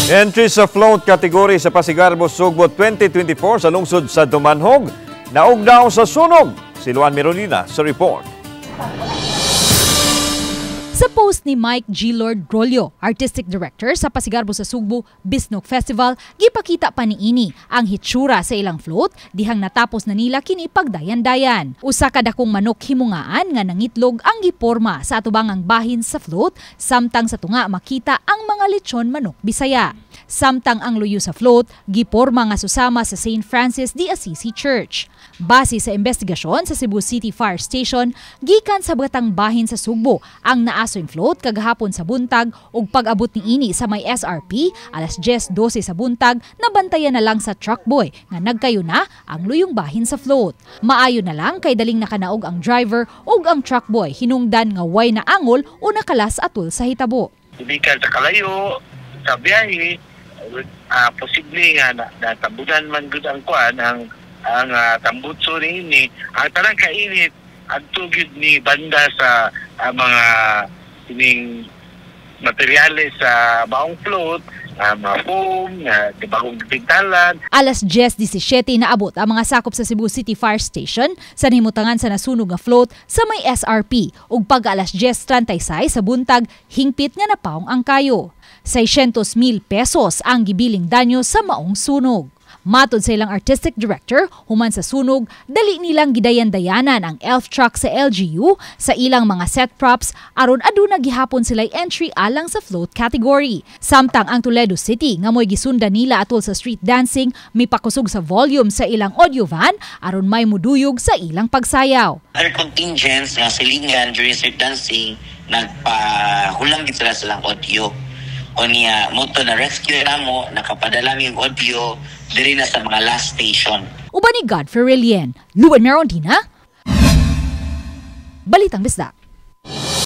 Entry sa float category sa Pasigarbo Sugbo 2024 sa lungsod sa Dumanjug, naugdaw sa sunog. Si Luan Mirolina sa report. Sa post ni Mike G. Lord Rolio, Artistic Director sa Pasigarbo sa Sugbo Bisnok Festival, gipakita pa niini ang hitsura sa ilang float dihang natapos na nila kini pagdayan-dayan. Usa ka dakong manok himungaan nga nangitlog ang giporma sa atubangang bahin sa float, samtang sa tunga makita ang mga lechon manok Bisaya. Samtang ang luyo sa float, giporma nga susama sa St. Francis de Assisi Church. Base sa investigasyon sa Cebu City Fire Station, gikan sa batang bahin sa Sugbo ang naasoy float kagahapon sa buntag ug pag-abot niini sa may SRP alas 10:12 sa buntag, nabantayan na lang sa truck boy nga nagkayo na ang luyong bahin sa float. Maayo na lang kay daling nakanaog ang driver ug ang truck boy hinungdan nga way na angol o nakalas atul sa hitabo. Gikan sa kalayo sa biyahe, posible nga natabunan man gud ang kuan ang tambutso niini. Ang tanang kainit adto gyud ni banda sa mga ining materyales sa maong float, mga foam nga bagong gipintalan. Alas 10:17 naabot ang mga sakop sa Cebu City Fire Station sa nahimutangan sa nasunog nga float sa may SRP ug pag alas 10:36 sa buntag, hingpit nga napawong ang kayo. 600,000 pesos ang gibiling danyo sa maong sunog. Matod sa ilang artistic director, human sa sunog, dali nilang gidayan-dayanan ang elf truck sa LGU sa ilang mga set props aron aduna gihapon sila'y entry alang sa float category. Samtang ang Toledo City nga mo'y gisundan nila atol sa street dancing, mipakusog sa volume sa ilang audio van aron may muduyog sa ilang pagsayaw. Other contingents nga silingan during street dancing, nagpahulang gid sila silang audio. O niya, mao to na rescue namo, nakapadala mi og audio diri na sa mga last station. Uban ni Godfrey Relien, Luan Merondina, Balitang Bisdak.